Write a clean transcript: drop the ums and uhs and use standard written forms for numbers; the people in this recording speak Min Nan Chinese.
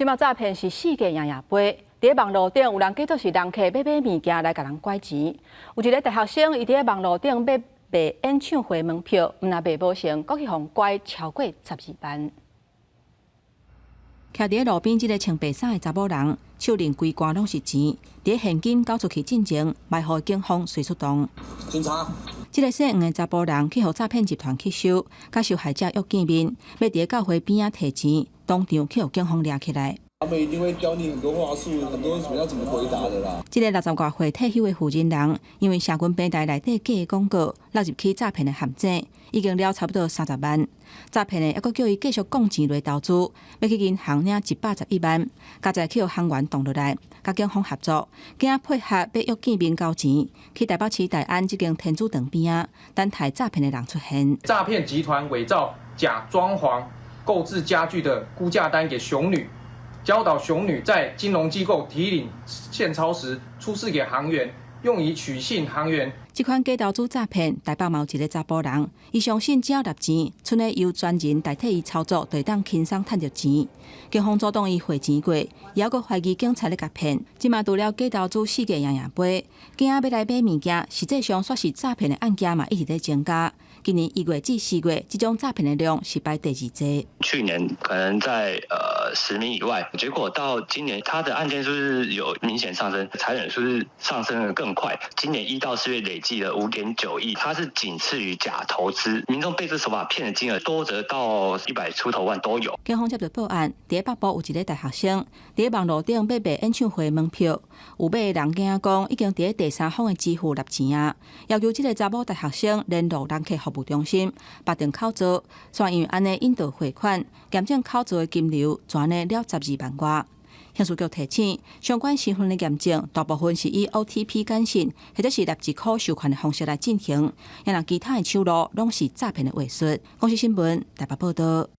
這馬詐騙是世界樣樣飛，佇咧網路頂有人假做是人客欲買物件來共人拐錢。有一个大學生，伊佇咧網路頂欲賣演唱會門票，毋但賣無成，閣去予拐超過12萬。徛佇咧路邊這个穿白衫的查某人，手裡規罐攏是錢，佇咧現金交出去進前，埋予警方隨出動。警察。這个姓黃的查埔人去予詐騙集團吸收，佮受害者約見面，欲佇咧教會邊仔提錢，當場去予警方掠起來。他們一定會教你很多話術，很多什麼要怎麼回答的啦。這个60外歲退休的負責人，因為社群平台內底假的廣告，落入去詐騙的陷阱，已經了差不多30萬。詐騙的猶閣叫伊繼續摃錢來投資，欲去銀行領111萬，佳哉去予行員擋落來，佮警方合作，囝配合欲約見面交錢，去台北市大安這間天主堂邊仔，等待詐騙的人出現。詐騙集團偽造假裝潢購置家具的估價單給熊女。教導熊女在金融機構提領現鈔時出示給行員，用以取信行員。這款假投資詐騙，台北嘛有一个查埔人，伊相信只要納錢，賰咧由專人代替伊操作，就會當輕鬆趁著錢。警方阻擋伊匯錢過，猶閣懷疑警察咧共騙。這馬除了假投資世界樣樣飛，囝欲來買物件，實際上煞是詐騙的案件嘛，一直咧增加。今年1月至4月，這種詐騙的量是排第二濟。去年可能在10名以外，結果到今年，他的案件數是有明顯上升，財損數是上升得更快。今年1到4月累計了5.9億，它是僅次於假投資，民眾被這手法騙的金額多則到100出頭萬都有。警方接到報案，佇北部有一个大學生，佇網路頂欲賣演唱會門票，有買的人囝講已經佇咧第三方的支付納錢啊，要求這个查某大學生聯絡人客服務中心，綁定口座，煞因為按呢引導匯款，驗證口座的金流，就按呢了12萬外。刑事局提醒，相關身份的驗證，大部分是以 OTP 簡訊或者是立即可收款的方式來進行，若其他的手路攏是詐騙的話術。公視新聞台北報道。